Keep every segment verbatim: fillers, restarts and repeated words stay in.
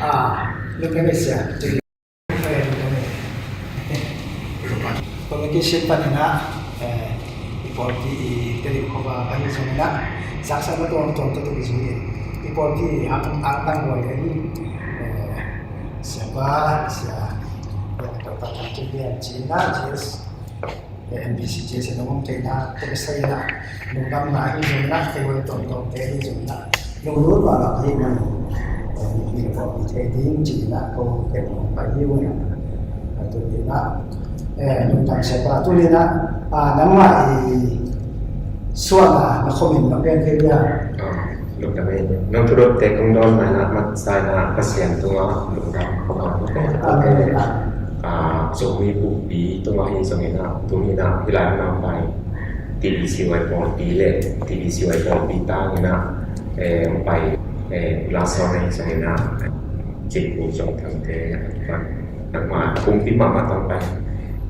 Ah, lungdam ei sia. Communication panin ah, eh, i pawlpi i Tedim khua ahi zongin ah, zaksa na tuamtuam tawh tuk zui in, i pawlpi i hang, hang tang buai ahi, eh, siapa, sia, eh, Doctor Thang Cin Lian ci-in ah, G S, eh, N B C G S in hong om theihna, tawh kisai in ah, lungdamna ahi zongin ah, kei huai tuamtuamte ahi zongin ah, lunglut mahmah ka hih manin, eh, mi pawlpi thei ding ci-in ah, ko kei hong pai hi uh in ah, a tu ni in ah, eh, lungdam siapa, tu ni in ah, ah, nangmah i suahna na khomin na pian thei dia. Ah, lungdam ei. Nong thudot te kong dawn na in ah, mat sa in ah Pasian tungah lungdam kong dawn. Amen. Ah, Zomi pumpi tungah hi zongin ah, tu ni in ah, hih lai munah pai T B C Y pawlpi le T B C Y pawlpi tangin ah, eh, pai, eh, Lhasa Reng zongin ah, Cin Pu Zong Thang te, nangmah pumpi mahmah tawh pai,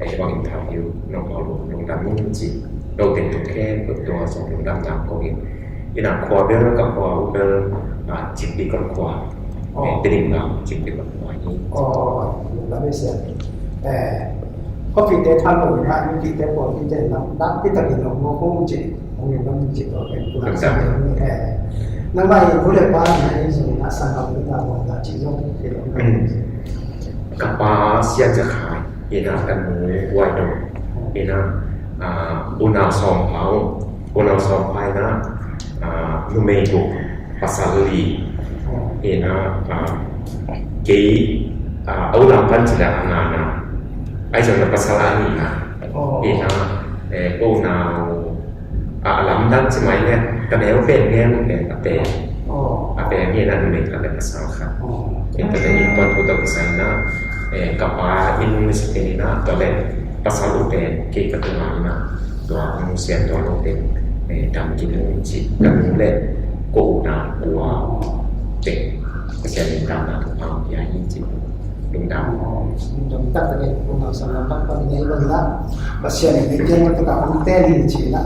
eh, hih bang interview nong bawl uh lungdam ing ci, no teng tuk khempeuh tungah zong lungdamna kong in. In ah khua bel, ka khua uh bel, ah, Cin Pi Kon khua. Aw. Eh, Tedim gam Cin Pi Kon khua hi. Aw, lungdam ei sia. Eh, khuapite tham lo in ah, mipite pawlpite in ah, nakpi takin hong mawk hong ci, hong lungdam ci tawh pen. Lungdam. Eh, nangmah i nu le pa in ah, i zong in ah sanggam in ah, hong na ci zong, ci zong. Mm. Ka pa Sia Za Khai, in ah ka nu Huai Dong, in ah, ah, unau sawm pha uh, unau sawm pha in ah, ah, numei guk, pasal li, in ah, ah, kei, ah, a u lam pan ci leh a ngana, ahi zongin a pasal a nihna, in ah, eh, ko unau, a, a lamdang ci mai leh, ka neu pen ngen pen a pen. Aw. A pen hi in ah numei khat le pasal khat. Aw. Tua leh innkuan thu tawh kisai in ah, eh, ka pa inn nungsiate'n in ah, tua leh pasal uh pen kei ka tungah in ah, tua nungsiat tua lo pen, eh, dam kik ning ci, ka nu le ko unau kua teng Pasian in damna thupha hong pia hi ci. Lungdam. Lungdam taktak ei, unau sanggam bang pan i nei bang in ah, Pasian in ei pian taktak hong teel hi ci in ah,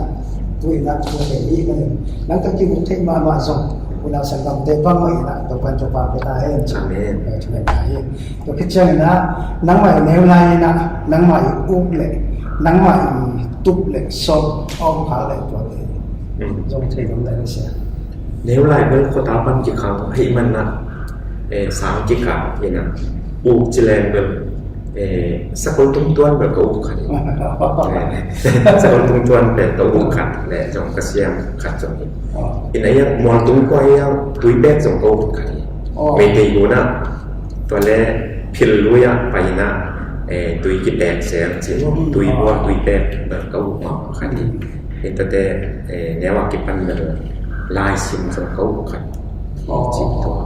tu in ah, tu in ah, nang ka kimu thei mahmah zong, unau sanggamte bangmah in ah, Topa'n thupha pia ta hen ci. Amen. Eh, thu ngen ta hi. Tua khit ciangin ah, nangmah i neu lai in ah, nangmah i uk le, nangmah i tup le sawm a om kha le tuate. Mm. Zong thei ngam lai na sia. Neu lai bel khuata pan kikhang ahih manin ah, eh, sang kikal in ah, uk ci leng bel, eh, sakol tung tuan bel ka uk khat hi. Eh, sakol tung tuan bel ka uk khat le zong ka siam khat zong hi. Aw. In ah, mual tung kua hi a, tui pek zong ka uk khat hi. Aw. Meitei gun ah, tua leh phil lui ah pai in ah, eh, tui kipek zel ci maw, tui bua, tui pek bel ka uk mahmah khat hi. Hi ta te, eh, neu a kipan bel laisim zong ka uk khat hi ci tua,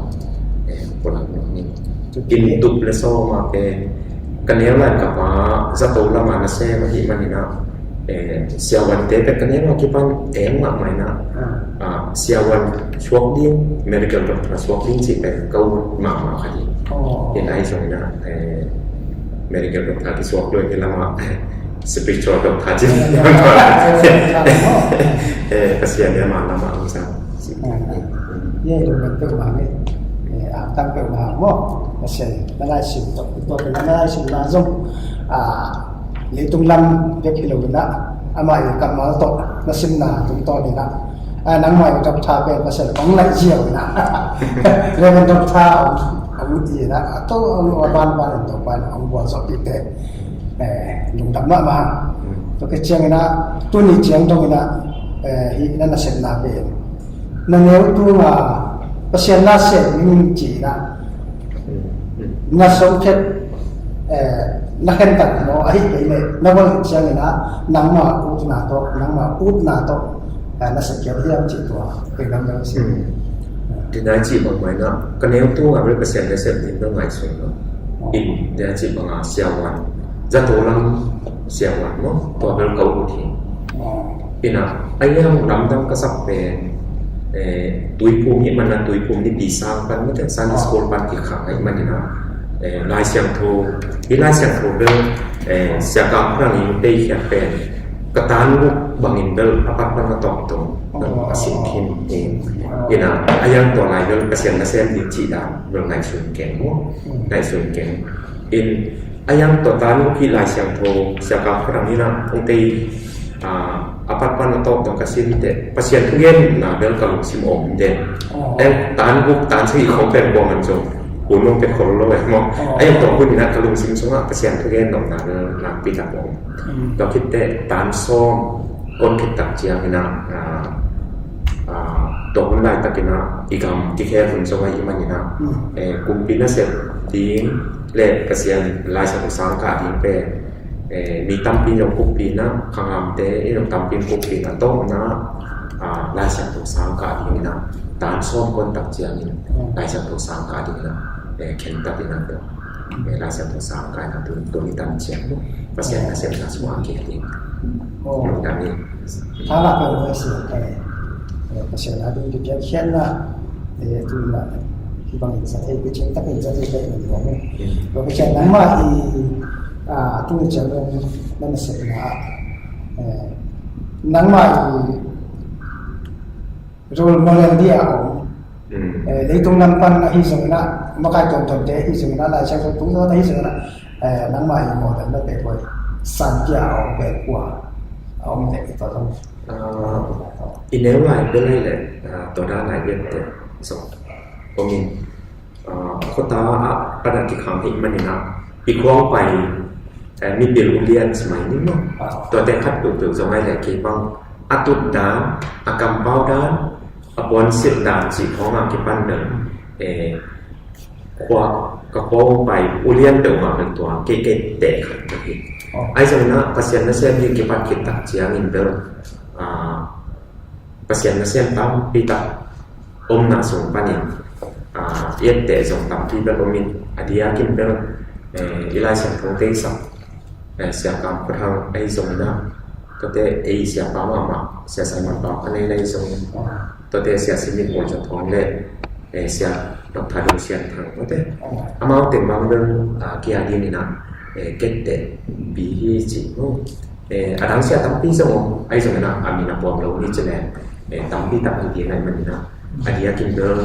eh, pulak nuam ing. Inn tup le sawm a pen ka neu lai ka pa zato lam a nasem ahih manin ah, eh, siavuante pen ka neu a kipan eng mahmah in ah, ah, siavuan suak ding, medical doctor suak ding cih pen ka ut mahmah khat hi. Aw. Hi lai zongin ah, eh, medical doctor kisuak lua hi lam ah, spiritual doctor cih. Eh, Pasian in ama lam ah hong zang. Ye, lungdam peuhmah ni. Eh, a tang peuhmah maw. Pasian na laisim tawh, tua pen na laisimna zong, ah, leitung lam bek hi lo in ah, amah i kammal tawh na simna tungtawn in ah, ah, nangmah i doctor pen Pasian hong laih ziau in ah, Reverend Doctor hong, hong it in ah, a to hong a banban in Topa in hong gualzawhpih teh, eh, lungdam mahmah. Tua khit ciangin ah, tuni ciang dong in ah, eh, hih na nasepna pen na neu tung a, Pasian na sem ning ci in ah, na sawmkhet, eh, na khentat maw, ahih kei leh na gual ciangin ah, nangmah utna tawh, nangmah utna tawh, eh, na sepkhiat hiam cih tua kei lam dang si. Hmm. Tua nai cih bang mai na, ka neu tung a bel Pasian na sem ding bel ngaihsun lo. Aw. In, tua nai cih bang a siavuan, zato lam siavuan maw, tua bel ka ut hi. Aw. In ah, a hiang lamdang ka sak pen, eh, Tuiphum hih manin ah, Tuiphum Nipi sang pan, mite Sunday school pan kikhang ahih manin ah, eh, Lai Siangtho, hih Lai Siangtho bel, eh, Sia Kap Hrang in hong deihkhiat pen, ka tan guk bangin bel a pat pan a tawmtawm. Nong a sin khin ding. Ina, a yang tua lai bel Pasian nasem ding cih dan bel ngaihsun keng maw. Ngaihsun keng. In, a yang tua tan uk hi Lai Siangtho, Sia Kam Kha Thang ina, ong tei, a, a pat pan a tawp tawh ka sin teh, Pasian thugentehna bel ka lungsim om den. Eng, tan uk, tan sagih khong pen buang an zong hun ong pe khol lo eh maw. A yang tua hun ina ka lungsim sungah Pasian thugentehna bel nakpi tak om. Tua khit teh tan sawm kon khit tak ciang ina, a, a, tua hun laitak ina i gam kikhel hun zong ahih man ina, eh, kumpi nasep ding le Pasian Lai Siangtho sang kah ding pen, eh, mi tampi zong kumpi na, khangamte in zong tampi kumpi na tawh na, a, Lai Siangtho sang kah ding ina, tan sawm kon tak ciang in Lai Siangtho sang kah ding ina, eh, khen tak ina tua. Eh, Lai Siangtho sang kah ina tu, tu ni tan ciang Pasian nasepna sungah kik ding. Lungdam hi. Tha lak peuh mah a si, eh, eh, Pasian a ding kipiakkhiatna, eh, tu in ah, hih bangin za thei, picing takin za thei pen in nuam eh. Tua Pasian nangmah i, ah, tu in ciang dong na nasepna ah, eh, nangmah i role model dia a om. Eh, leitung lam pan ahi zongin ah, makai tuamtuamte ahi zongin ah, Lai Siangtho tungtawn ahi zongin ah, eh, nangmah i model na pek huai, san kia a om pek kua a om pek i tawh zong. Ah, i neu lai bel lai le, ah, tua dan lai bel te zong om in, ah, khuata ah padan kikhang hi manin ah, i khuang pai, eh, mipil ulian si mai ni maw. Tuate khat peuhpeuh zong ai le kei bang a tut dan, a kampau dan, a puansilh dan cih khawng a kipan bel, eh, khua, ka khua ung pai ulian peuhmah bel tua kei kei teh khat ka hi. Ahi zongin ah Pasian nasem ding kipat khit tak ciangin bel, ah, Pasian nasem tampi tak omna sung panin, ah, i etteh zong tampi bel om in, a diakin bel, eh, i Lai Siangtho teisak, eh, Sia Kam Khua Thang ahi zongin ah, tuate ei siapa mahmah, Sia Simon Pau Khan Neih ahi zongin, tuate Sia Simit Mawl Za Thawn le, eh, Sia Doctor Dong Sian Thang, tuate amau teng bang bel, ah, kia dingin ah, eh, ketteh pi hi ci maw. Eh, a dang sia tampi zong om, ahi zongin ah, a min a puang lo ni ci leng, eh, tampi tak hi ding ahih manin ah, a diakin bel,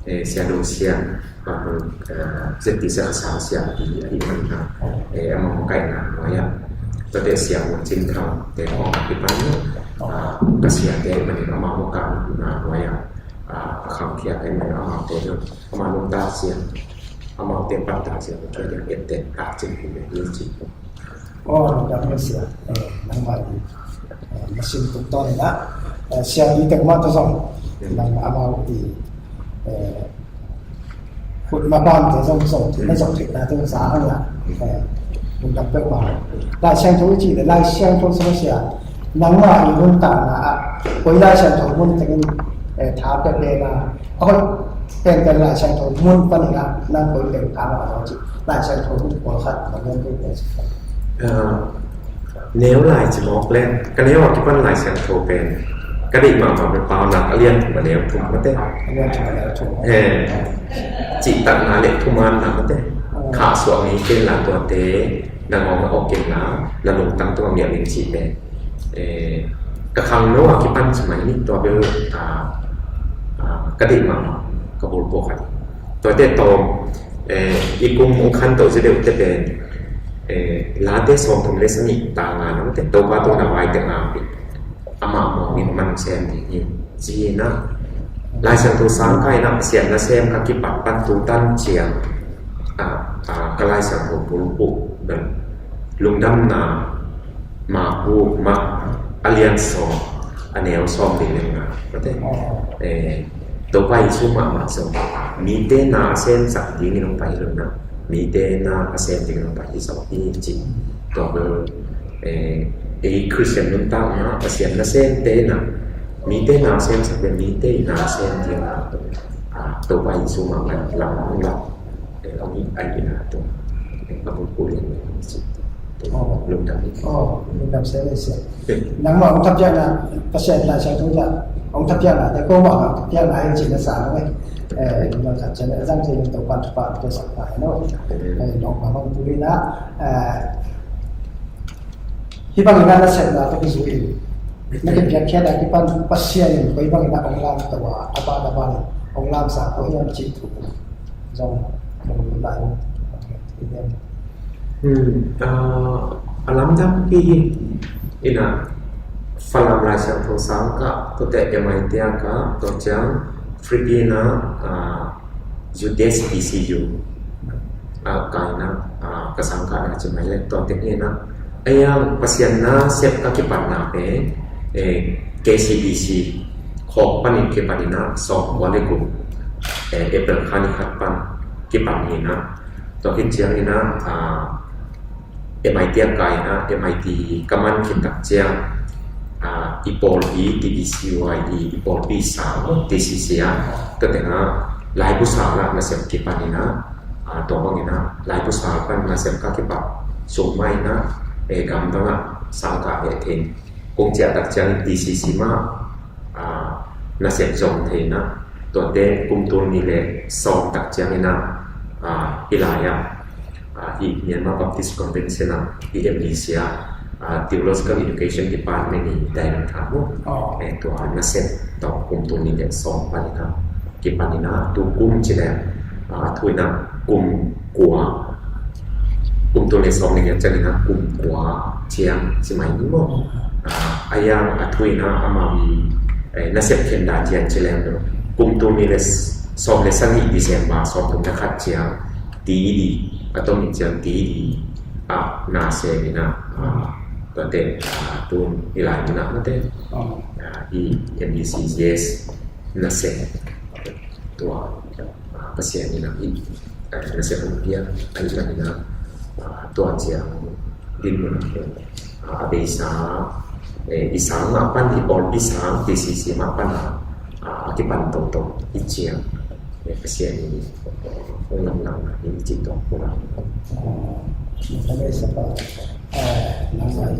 eh, Sia Dong Sian, bang bel, eh, Z T C Kha Sang Siapi ahih manin ah, eh, amau makaihna nuai ah, tuate Sia Mawl Cin Thang te khawng a kipan, ah, ka siate ahih manin amau makaihna nuai ah, ah, a khangkhia ahih manin amaute zong, amau nuntak sia, amaute pattah sia, ka diak etteh tak cin hi ci. Aw, lungdam hi Sia. Eh, nangmah i, eh, masin tuk tawn in ah, eh, Sia Pi Tek mah tawh zong, nang amau i, eh, khut mapamte zong zong, na zong theihna te zong za hang ah, eh, lungdam peuhmah. Lai Siangtho i cih leh, Lai Siangtho sung Sia, nangmah i nuntakna ah, koi Lai Siangtho mun tengin, eh, tha pia pen a, a hoih penpen Lai Siangtho mun panin ah, nang koi pen tha mah zaw cih. Lai Siangtho mun pawlkhat na lian kei pen. Ah, neu lai ci mawk leng, ka neu a kipan Lai Siangtho pen ka deih mahmah pen Paunak a lian thum a neu thum mate. A lian thum a neu thum. Eh, cihtakna le thumaanna mate. Ah. Khahsuah ngei kei la tuate, nangawn a awk kei la, na lungtang tungah mial in cih pen. Eh, ka khangno a kipan ci mai ni, tua bel, ah, ah, ka deih mahmah, ka bulphuh khat. Tuate tawm, eh, i kum ong khanto zi deuh te pen, eh, Late sawmthum le sagih tang nga na mate, Topa tungah na vai teh nga pi. Amah mawngin man sem ding hi. Ci hi na, Lai Siangtho sang kah in ah Pasian nasem ka kipat pan tu tan ciang, ah, ah, ka Lai Siangtho bulphuh bel Lungdamna Mark bu, Mark a lian sawm, a neu sawm le nga. Mate. Eh, Topa Jesu mahmah zong mite na a semsak dingin hong pai hi lo in ah, mite na a sem dingin hong pai hi zaw hi ci. Tua bel, eh, ei Khristian nuntakna, Pasian nasemte na, mite na a semsak bel mite na a sem dingin ah, Topa Jesu mahmah lam hong lak, eh, hong hi ai in ah tua, eh, a bulphuh lian ci. Aw. Lungdam hi. Aw, lungdam se le se. Nangmah hong thapiakna, Pasian Lai Siangtho in ah hong thapiakna te, ko mah hong thapiakna hi cih na sa lo eh. Eh, lungdam khat ciang a zang cih in Topa'n thupha hong piaksak ta hen aw. Eh, nong mah hong tu in ah, eh, hih bangin ah nasepna tawh kizui in, Na kipiakkhiat a kipan Pasian in koi bangin a hong lamto a, a ban a ban hong lamsa koi hiam cih thu zong hong lai uh. Hmm, ah, a lamdang pi hi. Ina Falam Lai Siangtho sang ka, tua te M I T a ka, tua ciang Philippine a, ah, U D S P C U a, kaina, ah, ka sang ka na ci mai le, tua te ina. A yang Pasian nasep ka kipanna pen, eh, K C B C khawk panin kipan ina, sawm kua le guk, eh, April kha ni khat pan kipan ina. Tua khit ciang ina, ah, M I T a kaina, M I T ka man khit tak ciang, ah, i pawlpi T B C Y i, i pawlpi sang, T C C a, tua teng a, laibu sang a nasep kipan ina, ah, tua bang ina, laibu sang pan nasep ka kipan, sung mai ina, eh, gamdang a sang ka he thei. Kong ciah tak ciang T C C mah, ah, nasep zong theihna, tuate kum tul nih le sawm tak ciang ina, ah, hi lai ah, ah, hi Myanmar Baptist Convention ah, hi M B C ah, ah, Theological Education Department i director mu. Oh. Eh, tua nasep tawh kum tul nih le sawm pan ina, kipan ina, tu kum ci le, ah, thu ina kum kua, kum tul nih le sawm nih le ciang ina kum kua ciang ci mai ni maw. Ah, a yang a thu ina amau i, eh, nasep khen dan ciang ci leng lo. Kum tul nih le s-, sawm le sagih December sawm thum le khat ciang T E D, a tom nih ciang T E D, ah, nasem ina, ah, tuate, ah, tun i lai ina mate. Oh. Ah, i M B C G S nasem. Tua, ah, Pasian in a i, eh, nasem hong pia, a i pan ina, ah, tua ciang dinmun ah, ah, a beisa, eh, i sang mah pan, i pawlpi sang, T C C mah pan a, ah, a kipan toto i ciang, eh, Pasian in hong lamlahna i cih tua pulak. Oh, a beisa pa, eh, nang mai.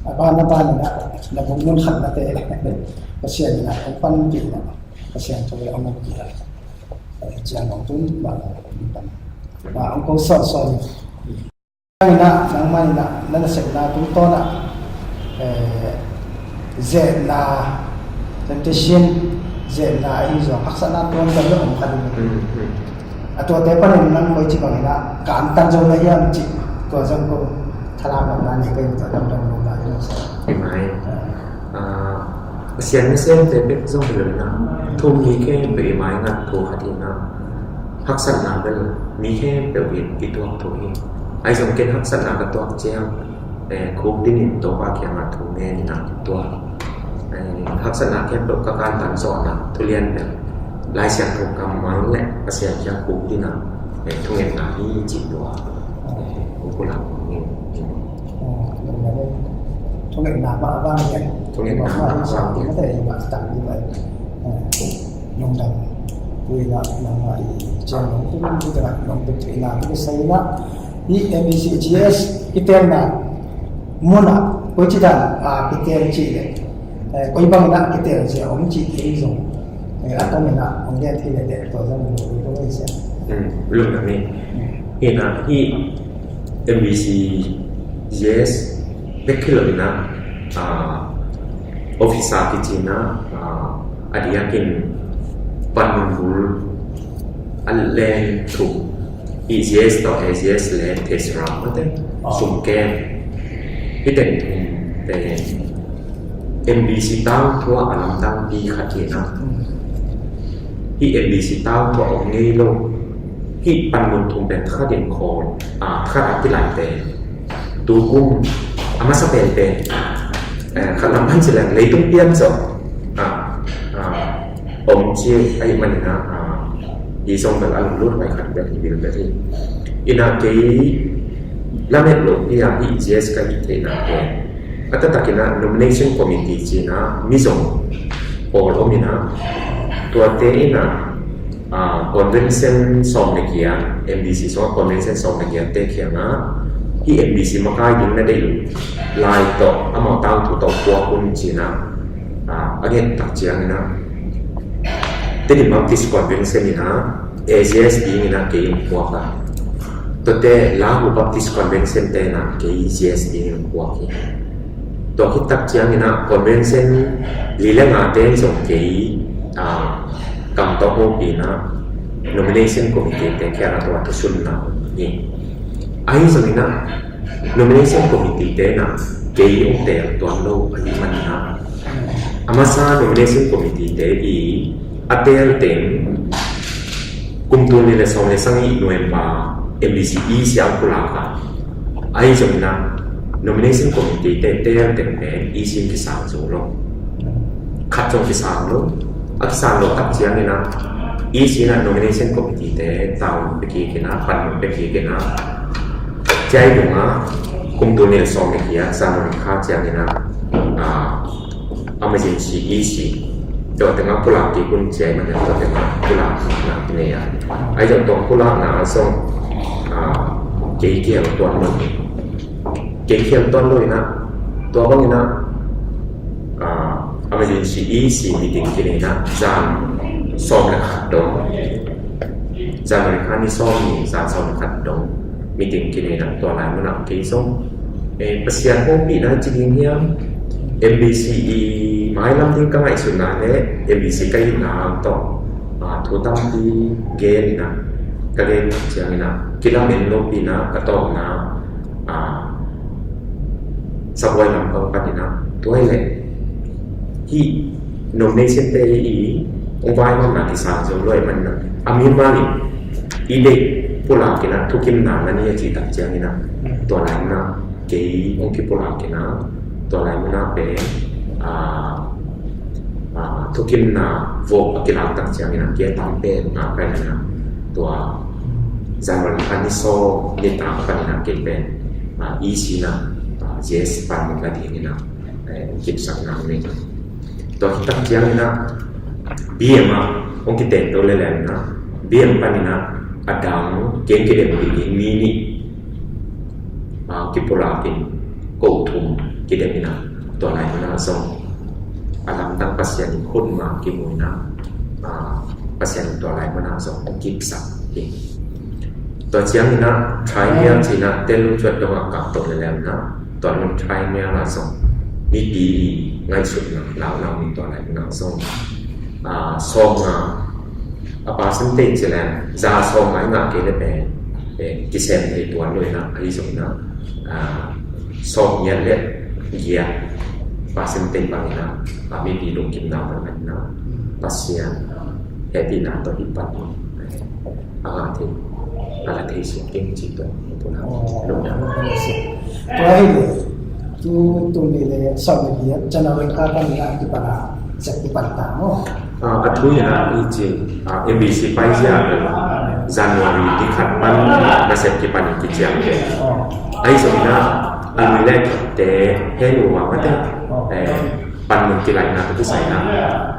A ban a ban ina, na buk mun khat na te, Pasian ina hong panpih ina, Pasian tawh a mawk ina, eh, ciang hong tun ba, ba hong ko sawnsawn ina, nangmah ina, na nasepna tungtawn ah, eh, zehna, temptation, zehna ahi zong haksatna tuamtuam na om kha ding. Hmm, hmm. A tuate panin nang koici bangin a ka antan zo na hiam cih, tua zong ko thalak lamna nei kei, tua damdam lo na hiam sa. Hi mai. Ah. Ah, Pasian nasemte bek zong hi lo na. Thu mi khempeuh i maingat thu khat hi na. Haksatna bel mi khempeuh in i tuak thu hi. Ahi zong ken haksatna ka tuak ciang, eh, khuk dingin Topa kiangah thu ngen ina tuak. Eh, haksatna khempeuh ka kantan zawhna thu lian bel Lai Siangtho kammal le Pasian kiang khuk dingin, eh, thungetna hi cih tua, eh, hong pulak ngin. Oh, thungetna mah a vang hi. Thungetna mah a vang hi. Mah a vang hi. Mah a vang hi. Lungdam. Tuina nangmah i ciang nong tum, tuina nong tum, tuina tum, tuina tum, tuina tum, i M B C G S i telna mun ah koici dan a kitel cih leh, eh, koi bangin a kitel cih a om cih thei zong, eh, a tawm in a hong gen thei leh teh tua zong lungdam hi sia. Hmm, lungdam hi. Hmm. Hi na, hi M B C G S bek hi lo in a, ah, officer kici in a, ah, a diakin panmun bul a leng thum, G S tawh A G S le Tesseract mate, ah, sum kem. Hih teng thum pen M B C tangthu ah a lamdangpi khat hi na. Hmm. Hih M B C tangthu ah om ngei lo. Hih panmun thum pen thakhat in khawl, ah, thakhat a kilai pen tu kum a masa penpen, eh, khat lam pan ci leng leitung pian zawh, ah, ah, om ci ahih manin a, ah, hi zong bel a lunglut huai khat bel hi, bil bel hi. Ina kei lamet lopi a hih G S ka hih theihna pen a taktak in a nomination committee ci in a mi zong pawl om in a, tuate in a, ah, convention sawm le giat, M B C sawm convention sawm le giat te kiangah hih M B C makai ding na deih uh lai tawh amau tangthu tawh puak un ci in a, ah, a nget tak ciangin a Tedim Baptist Convention in a A G S dingin a kei hong puak a, tuate Lahu Baptist Convention te in a kei G S dingin hong puak hi. Tua khit tak ciangin ah convention li le nga te in zong kei, ah, kam tawh hopih in ah nomination committee te kiangah tua thusunna hi. Ahi zongin ah nomination committee te in ah kei hong teel tuan lo ahih manin ah, a masa nomination committee te i a teel teng kum tul nih le sawm le sagih November M B C E C ah pulak a, ahi zongin ah nomination committee te teel teng pen E C in kisang zo lo. Khat zong kisang lo. A kisang lo tak ciangin ah E C in ah nomination committee te tavuan pia kik in ah, panmun pia kik in ah, ciai dungah kum tul nih le sawm le giat January kha ciangin ah, ah, emergency E C tua tengah pulak kik un ci ahih manin tua tengah pulakna kinei a. Ahi zong tua pulakna ah zong, ah, kei kihel tuan lo. Kei kihel tuan lo in ah tua bangin ah, ah, emergency E C meeting kinei in ah zan sawm le khat dong, January kha ni sawm ni, zan sawm le khat dong meeting kinei in ah tua lai munah kei zong, eh, Pasian hopihna ci ding hiam, M B C i mailam ding ka ngaihsutna le M B C ka itna tawh, ah, thu tampi gen in ah, ka gen ciangin ah kilamen lopi in ah ka tawpna, ah, sabuai lampang panin ah tua hi leh hih nomination te i hong vai manna kisang zo lo ahih manin ah, a mimal in i deih pulak in ah thukimna na ni a cih tak ciangin ah tua lai munah kei hong kipulak in ah tua lai munah pen, ah, ah, thukimna vote a kilak tak ciangin ah kei a tam pen ngah ka hi in ah tua January kha ni sawm ni tak panin ah kei pen, ah, E C in ah, ah, J S panmun la dingin ah, eh, kipsakna nei. Tua khit tak ciangin ah B M ah hong kiten to lel in ah B M panin ah a dang kei kidem ding mi nih, ah, kipulak in ko thum kidem in ah tua lai munah zong a lamdang Pasian in khutma kimu in ah, ah, Pasian in tua lai munah zong kipsak hi. Tua ciangin ah triennial ci in ah tel cuat dongah kap to lel in ah tua nun triennial ah zong mipi i ngaihsutna laulau in tua lai munah zong, ah, sawmnga a percentage ci leng za sawmnga i ngah kei le pen, eh, kisem thei tuan lo in ah ahi zongin ah, ah, sawmgiat le giat percentage bangin ah, ah, mipi lungkimna bangin ah Pasian hehpihna tawh i pan a ngah thei, a la thei suk keng ci tawh puna. Tua hi le tu tul nih le sawm le giat January kha panin ah kipan a sep kipan ta maw? Ah, a thu hi a, i ci, ah, M B C paizia January ni khat pan nasep kipan in kiciam te. Ahi zongin ah a lui le khatte heh uh a mate, eh, panmun kilaihna tawh kisai in ah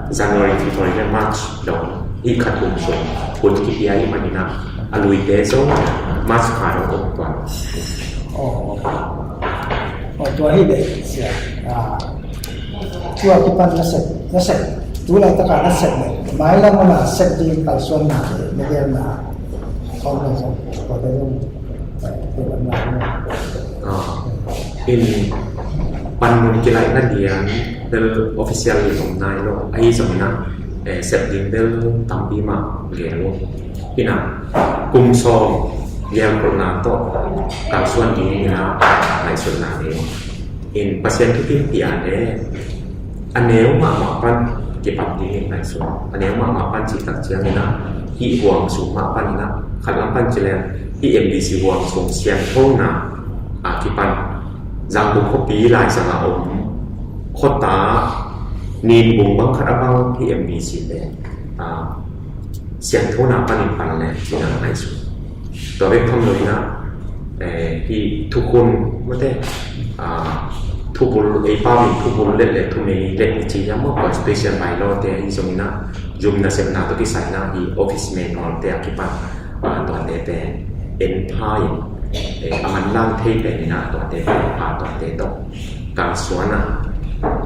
January, February le March dong hih khat kum sung hun kipia ahih manin ah a luite zong March kha dong om tuan. Aw, tua hi le sia. Ah, tua kipan nasep, nasep, tu laitak a nasep le mailam a nasep ding kalsuanna le na gelna khawng le zong tua te zong, eh, tua lam lai. Ah, in panmun kilaihna lian bel official in om nai lo. Ahi zongin ah, eh, sep ding bel tampi mah gel lo. In ah kum sawm gelkholhna tawh kalsuan ding in ah ngaihsutna nei. In Pasian thukim pia le a neu mahmah pan kipan ding in ngaihsun. A neu mahmah pan cih tak ciangin ah hih huang sung mah pan in ah khat lam pan ci leng hih M B C huang sung sianthona a kipan Zangbung khuapi laizang a om khuata Ninbung bang khat a bang hih M B C te, ah, sianthona pan in pan le ci in ah ngaihsun. Tua bek tham lo in ah, eh, hih thukhun mate, ah, thubul, ei pau in thubul let le thumei let i ci hiam maw, constitution bylaw te ahi zongin ah zum nasepna tawh kisai in ah hih office manual te a kipan, ah, tuate pen en pha in, eh, a manlang thei pen in ah tuate pen, ah, tuate tawh kalsuan a,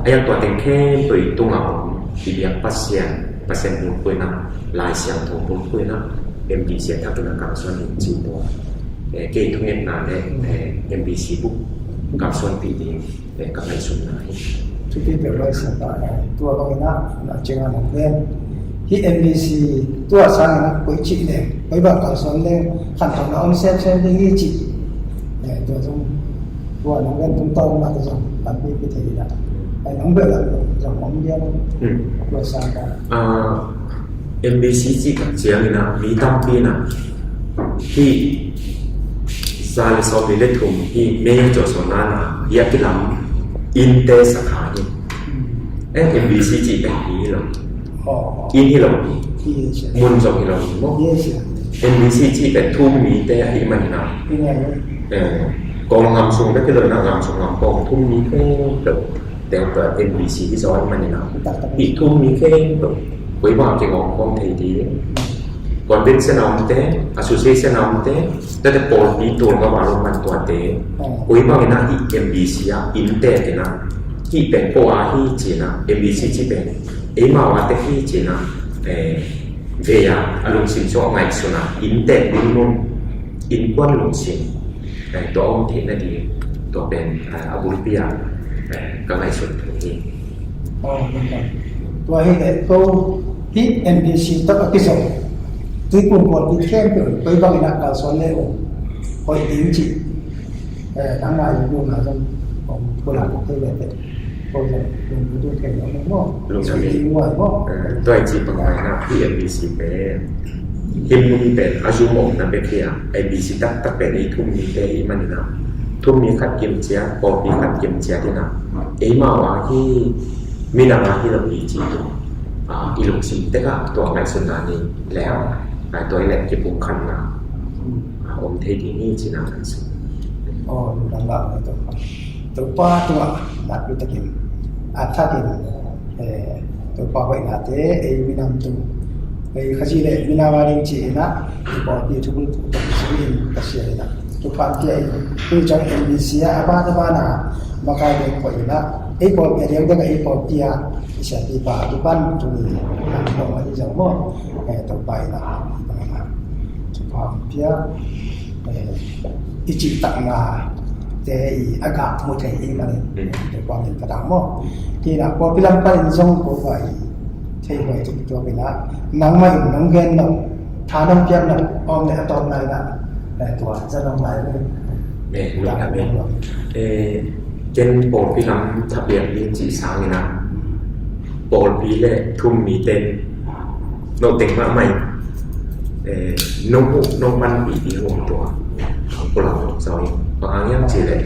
a hiang tua teng khempeuh i tungah om i biak Pasian, Pasian bulphuhna, Lai Siangtho bulphuhna, M B C a thakin a kalsuan ding ci tua. Eh, kei thungetna le, eh, M B C buk kalsuanpih ding, eh, ka ngaihsutna hi. Thupi peuh lai sa ta, eh, tua bangin ah, na ciang a nong gen. Hih M B C tua sangin ah koi cih leng, koi bang kalsuan leng, khantohna om semsem ding hi cih. Eh, tua zong, tua nong gen tungtawn mah zong tampi pi thei in ah. Eh, nong beuh lam zong om lian. Hmm. Tua sang ta. Ah, M B C cih tak ciangin ah mi tampi in ah hih za le sawmli le thum hih May Johnson na na hih a kilam innte sakha hi. Eh, M B C cih pen hi lo. Oh. Inn hi lo hi. Yes, sir. Mun zong hi lo hi maw? Yes, sir. M B C cih pen thu-um mite ahih manin ah. Inn hi lo. Eh, Kawl ngam sung bek hi lo in ah, ngam sung ngam pawng thu-um mi khempeuh teng tua M B C hi zaw ahih manin ah. Tak, tak. Hih thu-um mi khempeuh koi bang a kigawm khawm thei ding. Convention a omte, association a omte, tate pawlpi tul nga val om man tuate. Oh. Koi bangin ah hih M B C ah inntek in ah, hih pen ko a hi ci-in ah, M B C cih pen eimau a tek hi ci-in ah, eh, vei a, a lungsim sung a ngaihsun a, inntek ding mun, innkuan lungsim, eh, tua om theih nading, tua pen, eh, a bulpi a, eh, ka ngaihsun thei hi. Oh, tua hi leh ko hih M B C tawh a kizom Tuiphum pawlpi khempeuh koi bangin ah kalsuan le uh hoih ding cih, eh, nangmah i lungna zong om pulak thei le teh. Ko zong lungdam thei lo maw? Lungdam. Sui ding uai maw? Eh, tua i cih bang mah in ah hih M B C pen, hih mun pen a zum omna bek hi a, M B C taktak pen ei thu-um mite ahih manin ah, thu-um mi khat kim ciat, pawlpi khat kim ciat in ah, eimau a hi, minam a hi lo hi ci tu. Ah, i lungsim tek ah tua ngaihsutna nei leh, ah, tua i leh kipumkhatna, ah, om thei ding hi ci-in ah ngaihsun. Oh, lungdam lah, Topa. Topa tungah nakpi takin, a thakin, eh, Topa hoihnate, ei minam tung, ei Khazih le minam a ding ci-in ah, i pawlpi thubul tuk tuk sungin ka sia in ah. Thupha pia in, tu ciang M B C ah, a ban a ban a, makai ding pawh in ah, ei pawlpi a diang ding ah, ei pawlpi ah, i siapipa, tu pan, tu ni, nang dong a di zong maw, eh, Topa in ah, thupha pia, eh, i cihtakna te i a gah mu thei i manin, Topa min ka dang maw. Kina pawlpi lam panin zong ko va i thei huai tuk tua kina, nangmah in nong gen lo, tha nong piak lo, om le a tawpna in ah, eh, tua za nong lai lo. Eh, lungdam, eh. Eh, ken pawlpi lam thapiak ding cih sangin ah, pawlpi le thu-um mite, no teng mahmah in, eh, nong huh, nong panpih ding uh tua, ang pulang zaw in. Bang hang hiam cih leh,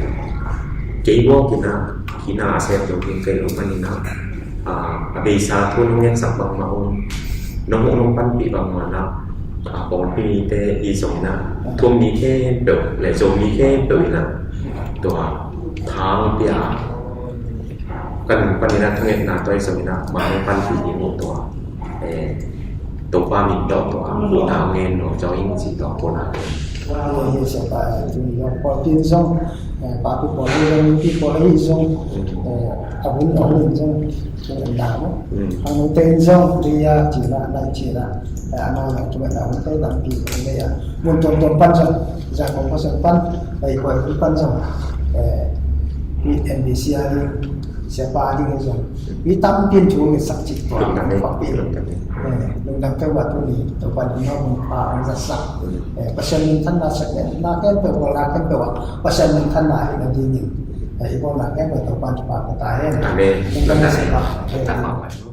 kei bawk in ah, kina a sem lo ding kei lo manin ah, ah, a beisa thu nong ngetsak bangmah un, nong huh nong panpih bangmah in ah, ah, pawlpi mite i zong in ah, thu-um mi khempeuh le Zomi khempeuh in ah, tua thang pia, ka nung panin ah thungetna tua i zong in ah, ma nong panpih ding uh tua, eh, Topa min tawh tua, huhna ngen lo zaw in ci tua kona. Wow, hi siapa, tu ni zong, pawlpi zong, eh, papi pawl hi zong, pi pawl hi zong, eh, a hun, a hun zong, tu ni na mo. Mm. A hun te zong, tu ya, ci na, na ci na, eh, a ma na, tu na, hun te na, pi, tu ni ya. Mun tom tom pan zong, za kong pa zong pan, bai koi pan zong, eh, pi M B C a ni, siapa a ding zong. Mi tampi in thu ngetsak cih tua. Lungdam, eh. Lungdam, eh. Eh, lungdam kei ua tu ni, Topa in nong hun pha hong zatsak. Mm. Eh, Pasian minthanna sak le, na khempeuh, na khempeuh ah Pasian minthanna hi na dingin. Eh, i bawlna khempeuh Topa in thupha pia ta hen. Amen. Lungdam, lungdam, eh. Siapa. Eh.